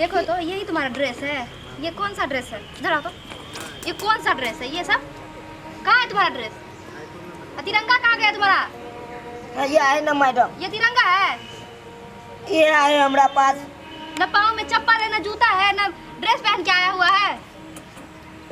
देखो तो यही तुम्हारा ड्रेस है। ये कौन सा ड्रेस है? इधर आओ तो, ये कौन सा ड्रेस है ये सब? कहाँ है तुम्हारा ड्रेस? आ, तिरंगा कहाँ गया तुम्हारा? ये है ना मैडम। ये तिरंगा है? ये है हमरा पास। न पाँव में चप्पल है, न जूता है, न ड्रेस पहन के आया हुआ है।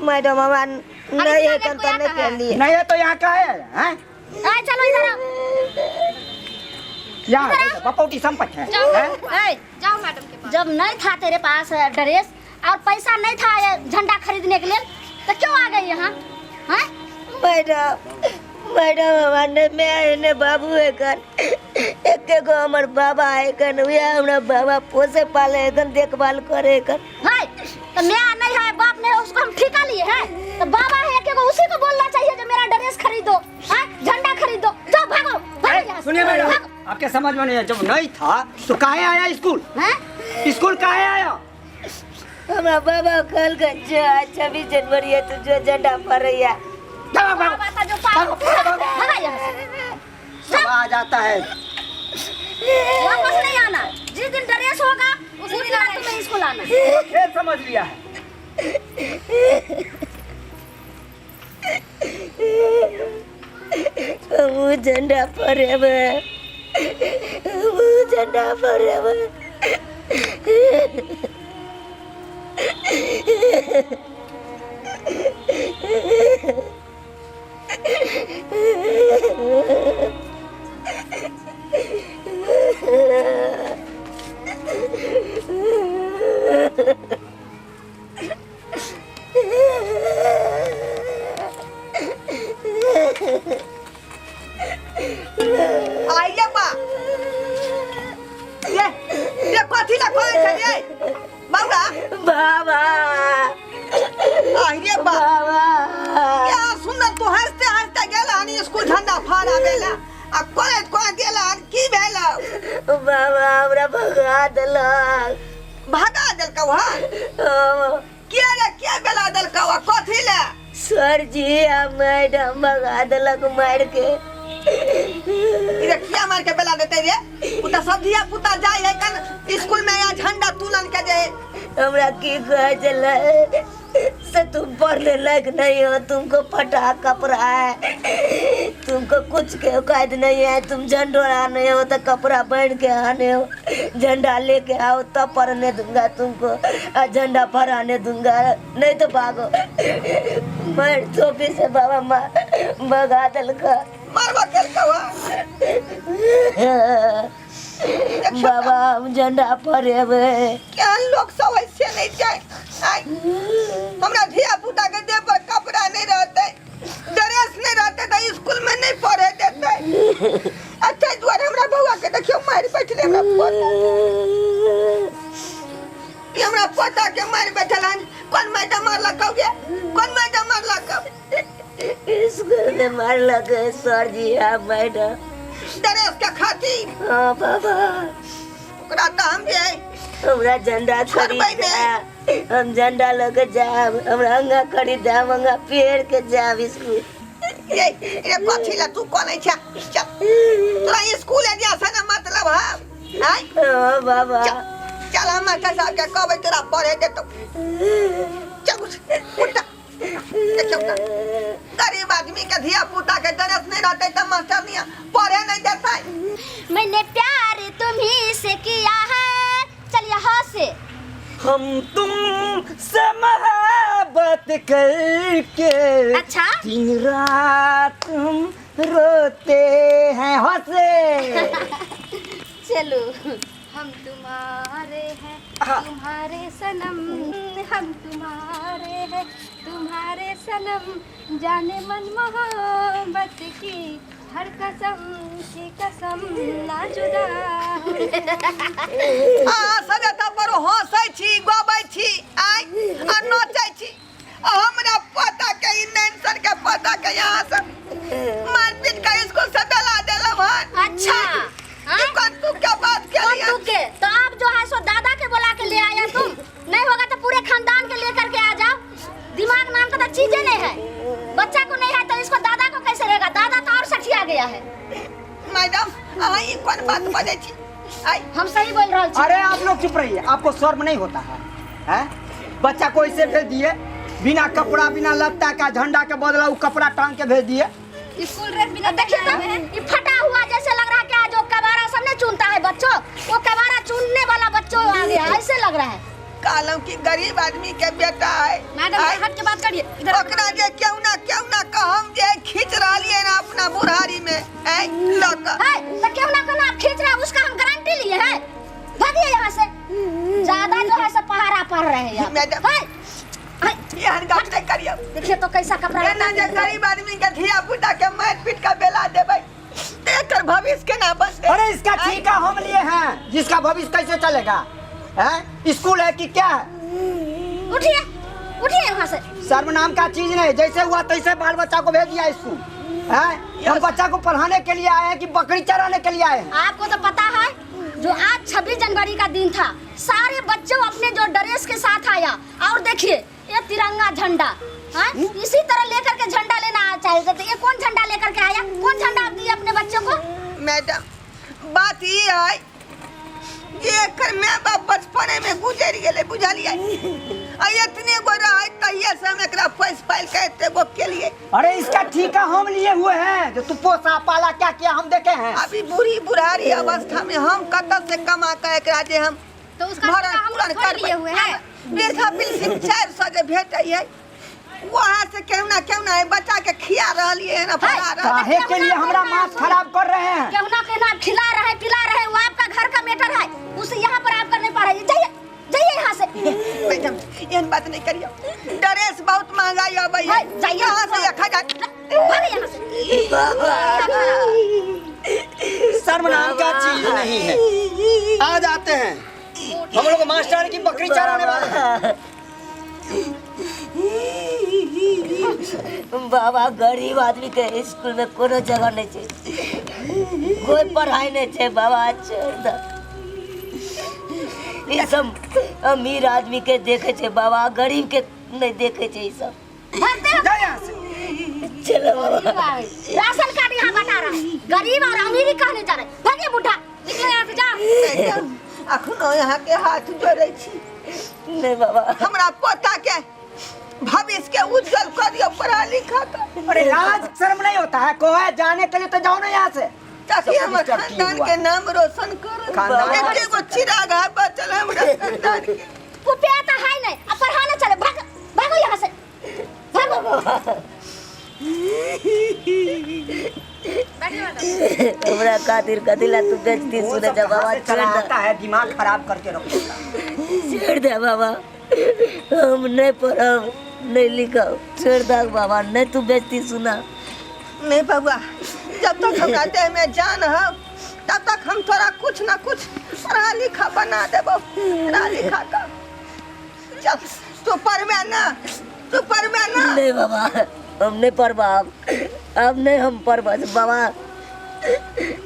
मैडम हमरा नहीं है इतना कल तो लेट नहीं कोई आता है? पहन लिए। नहीं है तो यहाँ का है हैं? ए, चलो इधर आओ। यहाँ बपौटी संपत्ति है जाओ। हैं? ए, जाओ मैडम के पास। जब नहीं था तेरे पास ड्रेस और पैसा नहीं था ये झंडा खरीदने के लिए तो क्यों आ गई यहाँ? हैं? मैडम मैडम हमरा नहीं माय है ने बाबू है कन, एके गो हमर बाबा है कन, वह हमरा बाबा पोसे पाले है कन, देखभाल करे कन। है तो मैं नहीं है, बाप नहीं है, उसको हम ठेका लिए हैं तो बाबा है एके गो, उसी को बोलना चाहिए जो मेरा ड्रेस खरीदो, हैं? झंडा खरीदो। जाओ भागो भागो यहाँ से। सुनिए मैडम, भागो। आपके समझ में नहीं है, जब नहीं था तो काहे आया स्कूल? हैं? स्कूल काहे आया? हमरा बाबा कल के जो आज 26 जनवरी है तो जो झंडा फहरैया। भागो, भागो। बाबा था जो पागल। भागो, भागो। भागा यहाँ से। सब आ जाता है। वापस नहीं आना। जिस दिन ड्रेस होगा उसी दिन आना। तुम्हें स्कूल आना। खेल समझ लिया है। वो झंडा फहरेबै, वो झंडा फहरेबै। आइए बा, ये ये कथी ला कहै छै रे बौआ? बाबा। आइए बा। बाबा। क्या सुंदर तू हंसते हंसते गेल हन स्कूल झंडा फहराबे ला आ कॉलेज कोना गेल हन, की भेल? बाबा हमरा भगा देलक। भगा देलकौ हन? के रे, के बेला देलकौ आ कथी ले? सर जी आ मैडम भगा देलक मारि के। इरे किया मार के बेला देते रे? उ त सब धिया पुता जाय है कन स्कूल में या झंडा तुलन के जे। हमरा की कहै छलै से तुम पढ़ने लायक नहीं हो, तुमको फटा कपड़ा है, तुमको कुछ के औकात नहीं है, तुम झंडो आने हो तो कपड़ा पहन के आने हो, झंडा लेके आओ तब पढ़ने दूंगा तुमको आ झंडा फहराने दूंगा, नहीं तो भागो। मैं टोपी से बाबा माँ भगा देलका। मारबा केलकौ? बाबा हम झंडा फहरेबै। केहन लोग सब है से नहीं छै। आय हमरा धिया पुता के देह पर कपड़ा नहीं रहते, ड्रेस नहीं रहते तो स्कूल में नहीं पढ़े देते। अच्छा दुआरे हमरा बउआ के देखियो मारि बैठले हमरा पोता, ई हमरा पोता के मारि बैठल हन। कोन मैडम मारलक गे? कोन मैडम मारलक? स्कूल में मारलक सर जी आ मैडम। ड्रेस के खातिर? हाँ बाबा। ओकरा तऽ हम जे हमरा झंडा छोड़बै खरीद नहि। हम झंडा लऽ के जायब, हमरा अंगा खरीद देब, अंगा पहिर के जायब स्कूल। ये रे कथी ला तू कोनै छ? चल, तोरा स्कूल जा से ना मतलब है? आय। हाँ बाबा। चल चल, हम मास्टर साहब के कहबै तोरा पढ़े देतौ। चल उठ उठ। देखियौ तऽ गरीब आदमी के धिया पुता के ड्रेस नहीं रहते तऽ मास्टर नहीं पढ़े नहीं देतै। मैंने प्यार तुम्ही से किया है, चल यहाँ से। हम तुम से मोहब्बत करके अच्छा? दिन रात हम रोते हैं हंसे। चलो। हम तुम्हारे हैं हाँ। तुम्हारे सनम, हम तुम्हारे हैं तुम्हारे सनम, जाने मन मोहब्बत की हर कसम की कसम ना जुदा हो। अहाँ सब एतऽ पर हँसै छी, गबै छी आइ आ नचै छी आ हमरा पोता के ई नैन के पोता के यहाँ से मारपीट के स्कूल से डला देलहुँ हन। अच्छा हाँ? ई कोन तू के बात कौन केलियै? तू के तो आप जो है सो दादा के बुला के ले आया तुम, नहीं होगा तो पूरे खानदान के लेकर के आ जाओ। दिमाग नाम का तो चीजें नहीं है, बच्चा को नहीं है तो इसको दादा को कैसे रहेगा? दादा तो और सठिया गया है। मैडम अहाँ ई कोन बात बजै छी? आइ हम सही बोल रहल छी। अरे आप लोग चुप रहिए, आपको शर्म नहीं होता है, हैं? बच्चा को ऐसे भेज दिए बिना कपड़ा बिना लत्ता का, झंडा के बदला वो कपड़ा टांग के भेज दिए। स्कूल ड्रेस बिना देखिए पहने तो हुए हैं। ये फटा हुआ जैसे लग रहा है क्या, जो कबाड़ा सब नहीं चुनता है बच्चों, वो कबाड़ा चुनने वाला बच्चों आ गया ऐसे लग रहा है। कहलहुँ कि गरीब आदमी के बेटा है। मैडम आइ, हट के बात करिए इधर। ओकरा जे क्यों ना कहम जे खींच रहलियै ना अपना बुढ़ारी में ऐ लऽ कऽ। है तो क्यों ना कहना आप खींच रहे हैं, उसका हम गारंटी लिए हैं। भागिए यहाँ से, ज्यादा जो है सब पहाड़ा पढ़ रहे हैं आप। मैडम। है, है, एहन गप नहि करियौ। देखिए तो कैसा कपड़ा एना लत्ता जे गरीब आदमी के धिया पुता के मारि पीट के बेला देबै तऽ एकर भविष्य केना बनतै? अरे इसका ठीका हम लिए हैं, जिसका भविष्य कैसे चलेगा? हैं? स्कूल है कि क्या है? उठिए उठिए यहाँ से। शर्म नाम का चीज नहीं, जैसे हुआ तैसे बाल बच्चा को भेज दिया स्कूल। हैं? हम बच्चा को पढ़ाने के लिए आए हैं कि बकरी चराने के लिए आए हैं? आपको तो पता है जो आज 26 जनवरी का दिन था, सारे बच्चों अपने जो ड्रेस के साथ आया और देखिए ये तिरंगा झंडा, हाँ? इसी तरह लेकर के झंडा लेना चाहिए थे। ये कौन झंडा लेकर के आया? कौन झंडा आप दिए अपने बच्चों को? मैडम बात ई है जे एकर my बाप बचपने में गुजरि गेलै, बुझलियै? आ एतने गो रहै तहिये से हम एकरा पोसि पालि के एते गो केलियै। अरे इसका ठीका हम लिए हुए हैं, जो तू पोसा पाला क्या किया हम देखे हैं। अभी बूढ़ी बुढ़ारी अवस्था में हम कतऽ से कमा के एकरा जे हम तो उसका भरण ठेका हम पूरण लोग थोड़ी लिए करबै। हुए हैं। वृद्धा पेंशन 400 जे भेटै है वहाँ से केहुना केहुना एहि बच्चा के खिया रहलियै हन, पढ़ा रहल। काहे के लिए हमरा माथ खराब कर रहे हैं? केहुना केहुना खिला रहे पिला रहे, वो आपका घर का मैटर है, उसे यहाँ पर आप करने पा रहे। जाइए जाइए यहाँ से। मैडम एहन बात नहीं करियौ, ड्रेस बहुत महंगाई अबै है। है, जाइए। कहाँ से 1000? भागे यहाँ से। शर्म नाम का चीज नहीं है। आ जाते हैं हम लोग मास्टर की बकरी चराने वाले हैं। बाबा गरीब आदमी के स्कूल में कोनो जगह नहीं छै, कोई पढ़ाई नहीं छै बाबा, छोड़ दे। ई सब अमीर आदमी के देखे छै बाबा, गरीब के नहीं देखे छै ई सब। भागते हो। जा यहाँ से। चलो बाबा। राशन कार्ड यहाँ बता रहा है, गरीब और अमीर ही कहने जा रहे। भागिए बुढ़ा, निकलो यहाँ से, जाओ। मैडम अखनो यहाँ के हाथ जोड़ै छी। नहीं बाबा, हमरा पोता के भविष्य के उज्जवल कर दियो पढ़ा लिखा के। अरे लाज शर्म नहीं होता है? को है जाने के लिए तो जाओ ना यहाँ से, ताकि सब हमर डिस्टर्ब किए खानदान हुआ। के नाम रोशन करो। खानदान एके गो चिराग है बचल हमरा खानदान के। रुपया तो है नहीं, अब पढ़ाने चले। भागो भागो यहाँ से, भागो। बैठिए मैडम। हमरा खातिर कथिला तू बेइज्जती वो सुने सब जा कहाँ बाबा, से छोड़ चला दे। आता है, दिमाग खराब करके रखो। छोड़ दे बाबा, हम नहीं पढ़ब नहीं लिखब, छोड़ दे बाबा, नहीं तू बेइज्जती सुना। नहीं बबुआ, जब तक हमरा देह में जान है तब तक हम तोरा कुछ ना कुछ पढ़ा लिखा बना देबो, पढ़ा लिखा का। चल तू पढ़बे ना, तू पढ़बे ना। नहीं बाबा, हम नहीं पढ़बा, अब नहीं हम पढ़बा बाबा।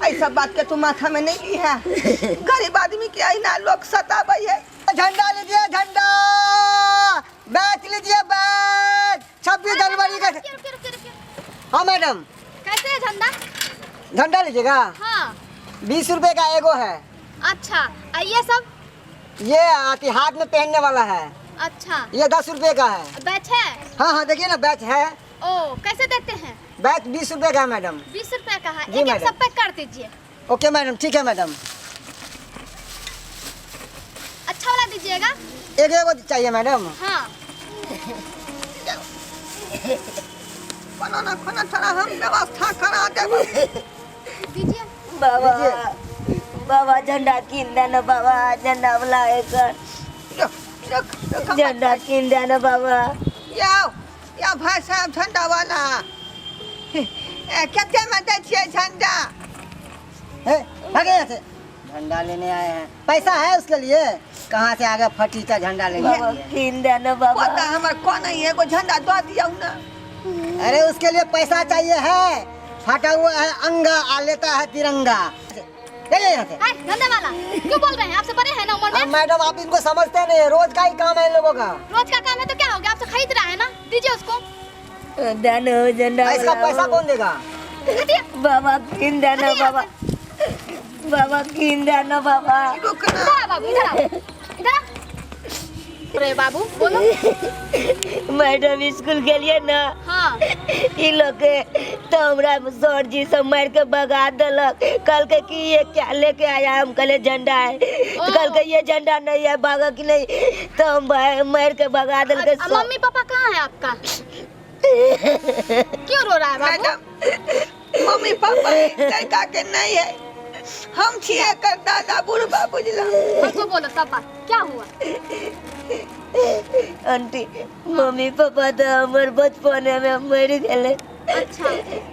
ऐसा बात के तू माथा में नहीं ली है, गरीब आदमी के अहिना लोग सताबै है। झंडा लीजिए झंडा, बैच लीजिए बैच, 26 जनवरी का। रुकिए, रुकिए, रुकिए, रुकिए। हाँ मैडम। कैसे है झंडा? झंडा लीजिएगा? हाँ। 20 रुपए का एगो है। अच्छा, और ये सब? ये आती हाथ में पहनने वाला है। अच्छा। ये 10 रुपए का है। बैच है? हाँ हाँ देखिए ना बैच है। ओ कैसे देते हैं? बैच 20 रुपए का है मैडम। 20 रुपए का है। जी एक एक मैडम। सब पैक कर दीजिए। ओके मैडम, ठीक है मैडम। अच्छा वाला दीजिएगा। एक एगो चाहिए मैडम? हाँ। कोनो ना कोनो थोड़ा हम व्यवस्था करा देबो। दीजिए। बाबा बाबा झंडा कीन दे ना बाबा, झंडा वाला एक रख, रख, रख। झंडा कीन दे ना बाबा। याओ या भाई साहब झंडा वाला कते में दै छियै झंडा? ए, भागे यहाँ से, झंडा लेने आए हैं, पैसा है उसके लिए, कहाँ से आ गया फटीचा झंडा लेने बाबा के लिए? कीन दे ना बाबा। पोता हमर कोन है, एगो झंडा दऽ दियौ ना। अरे उसके लिए पैसा चाहिए है, फटा हुआ है अंगा आ लेता है तिरंगा। ले ले यहाँ से। है, झंडा वाला क्यों बोल रहे हैं? आपसे बड़े हैं ना उम्र में। अब मैडम आप इनको समझते नहीं, रोज का ही काम है इन लोगों का। रोज का काम है तो क्या हो गया, आपसे खरीद रहा है ना, दीजिए उसको। दे ना झंडा इसका वाला। पैसा कौन देगा? हटिए। बाबा कीन दे ना हटिए बाबा। बाबा कीन दे ना बाबा। रुक ना। इधर आ बाबू, इधर आओ, इधर आ। अरे बाबू बोलो। मैडम स्कूल गेलिए ना। हाँ। ई लोग के तो हमरा सर जी सब मार के भगा देलक। कहलकै कि ये क्या लेके आया, हम कहले झंडा है। तो कहलकै ये झंडा नहीं है, भागा कि नहीं, तो हम मार के भगा देलकै। अब मम्मी पापा कहाँ है आपका? क्यों रो रहा है बाबू? मैडम मम्मी पापा लड़का के नहीं है, हम छिए कर दादा बुढ़बा बुझला। हमको बोलो सब बात, क्या हुआ? आंटी मम्मी पापा तो हमर बचपने में मर गेले। अच्छा।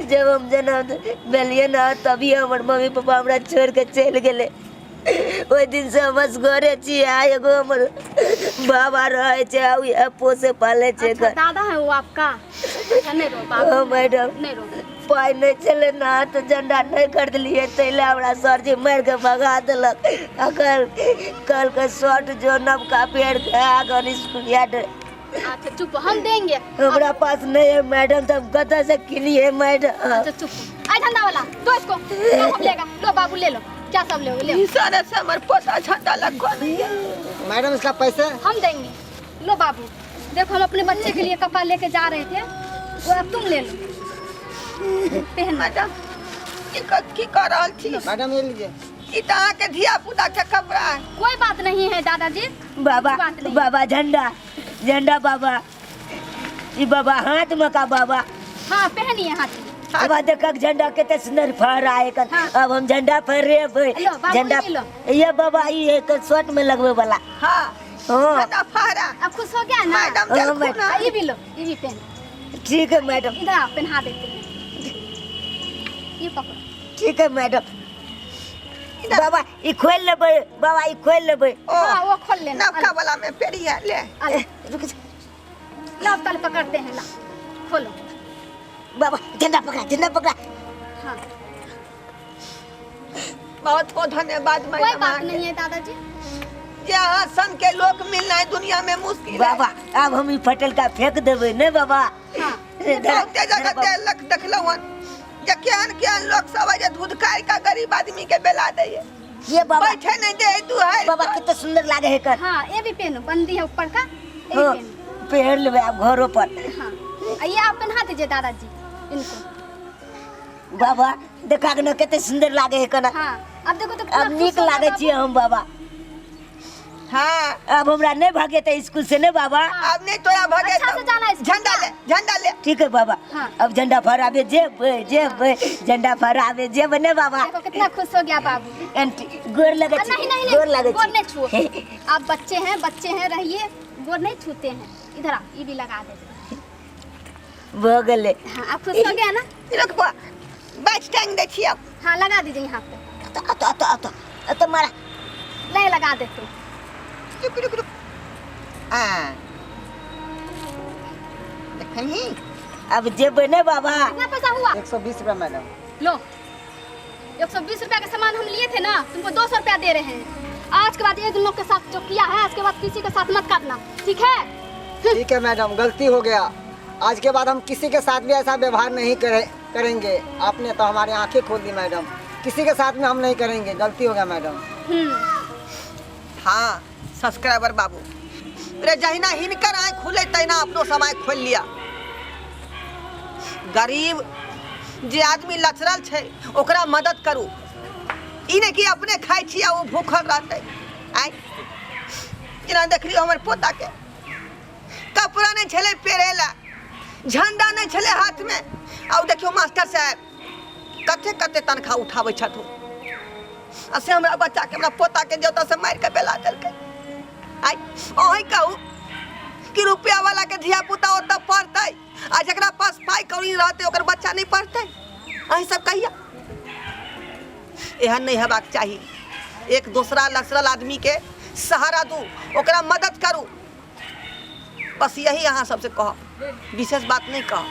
जब हम जन्म भेलिए ना तभी हमर मम्मी पापा हमरा छोड़ के चलि गेले। ओहि दिन से हम असगरे छी, आ एगो हमर बाबा रहे छै, आ उएह पोसे पाले छै। अच्छा, दादा है वो आपका? अच्छा, नहीं रो बाबू। ओ मैडम। नहीं रो। पाइ नहीं छलै ना तो झंडा नहीं खरीदलिए, ताहि लए हमरा सरजी मारि के भगा देलक। आ कल के शर्ट जो नवका पहिर के आगन स्कूलिया। अच्छा चुप, हम देंगे। हमरा पास नहीं है मैडम, तो हम कतऽ से किनिए मैडम? अच्छा चुप। आई धंधा वाला दो इसको, लो हम लेगा। लो बाबू ले लो, क्या सब लोगे ले। सारा से हमर पोता झंडा लगो नहीं है। मैडम इसका पैसे हम देंगे। लो बाबू देखो, हम अपने बच्चे के लिए कपड़ा लेके जा रहे थे, वो अब तुम ले लो, पहन। मैडम की कर रहल छी? मैडम ये लीजिए। ई तऽ अहाँके धिया पुता के कपड़ा है। कोई बात नहीं है दादाजी। बाबा बात नहीं। बाबा झंडा, झंडा बाबा, ई बाबा हाथ में का बाबा। हाँ पहनिए हाथ में। बाबा देखक झंडा कते सुंदर फहरा है। हाँ। अब हम झंडा फहर रहे हैं। लो, बाबू झंडा ये लो। ये बाबा ये एक शर्ट में लगवे वाला। हाँ। हाँ। झंडा फहरा। अब खुश हो गया ना? मैडम हाँ, देखू मैडम। ना। ये भी लो, ये भी पहन। ठीक है मैडम। इधर आओ, पहना देते हैं, ये पकड़ो। ठीक है मैडम। बाबा ई खोल लेबै, बाबा ई खोल लेबै। ओ हाँ वो खोल लेना। नवका वाला में पेरी है ले। आलो। रुक जा। लो तल पकड़ते हैं, ला खोलो। बाबा झंडा पकड़ा, झंडा पकड़ा। हाँ बहुत बहुत धन्यवाद मैडम। कोई बात नहीं है दादाजी। जे अहाँ सन के लोग मिलना है दुनिया में मुश्किल है। बाबा अब हम ई फटल का फेंक देबै ने बाबा। हाँ। बहुते जगह देलक देखलहुँ हन जे केहन केहन लोग सब है जे धुधकारि के गरीब आदमी के बेला दैये, ये बाबा बैठे नहीं दे दुहारि। बाबा कितना सुंदर लागे है कर। हाँ ये भी पहनो, बंदी है ऊपर का, ये भी हाँ, पहनो। पहन लेबै आब घरो पर। हाँ ये आप पहना दीजिए दादाजी इनको। बाबा देखा के न कते सुंदर लागे है कना। हाँ अब देखो तो अब कितना नीक खुश हो गया लागे बाबू। छियै हम बाबा। हाँ अब हमरा नहीं भगेतै स्कूल से ने बाबा। अब नहीं तोरा भगे। अच्छा से जाना स्कूल झंडा ले, झंडा ले। ठीक है बाबा। हाँ। अब झंडा फहराबे जेबै, जेबै झंडा फहराबे जेबै ने बाबा। देखो कितना खुश हो गया बाबू। आंटी गोर लगे छी। नहीं नहीं गोर नहीं, लगे गोर छी। नहीं छुओ। आप बच्चे हैं, बच्चे हैं रहिए, गोर नहीं छूते हैं। इधर आओ, ये भी लगा दे। भऽ गेलै। हाँ आप खुश हो गया ना? रुक बा, बैठ टांग दे छी अब। हाँ लगा दीजिए यहाँ पे। अत अत अत अत मारा। नहीं लगा देते। रुक रुक रुक। आ देखही। अब जेबै ने बाबा। कितना पैसा हुआ? 120 रुपया मैडम। लो 120 रुपया का सामान हम लिए थे ना, तुमको 200 रुपया दे रहे हैं। आज के बाद एक लोग के साथ जो किया है, आज के बाद किसी के साथ मत करना, ठीक है? ठीक है मैडम, गलती हो गया। आज के बाद हम किसी के साथ भी ऐसा व्यवहार नहीं करेंगे। आपने तो हमारी आंखें खोल दी मैडम, किसी के साथ में हम नहीं करेंगे, गलती हो गया मैडम। हाँ सब्सक्राइबर बाबू रे, जहिना हिनकर आँख खुले तहिना अपनो सब आँख खोल लिया। गरीब जे आदमी लचरल छै ओकरा मदद करू, ई नहि कि अपने खाइ छी आ ओ भूखल रहतै। आँय जेना देखलियौ हमर पोताके कपड़ा नहि छलै पहिरै लए, झंडा नहि छलै हाथमे, आ ओ देखियौ मास्टर साहेब कते कते तनख्वाह उठाबै छथुन, आ से हमरा बच्चाके हमरा पोताके जे ओतऽसँ मारिके बेला देलकै। आइ अहीं कहू कि रुपया वाला के धिया पुता ओतऽ पढ़तै आ जकरा पास पाइ कौड़ी रहतै ओकर बच्चा नहि पढ़तै? अहीं सब कहिया। एहन नहि हेबाक चाही। एक दोसरा लसरल आदमीके सहारा दू, ओकरा मदद करू, बस यही अहाँ सबसे कहब, विशेष बात नहीं कहब।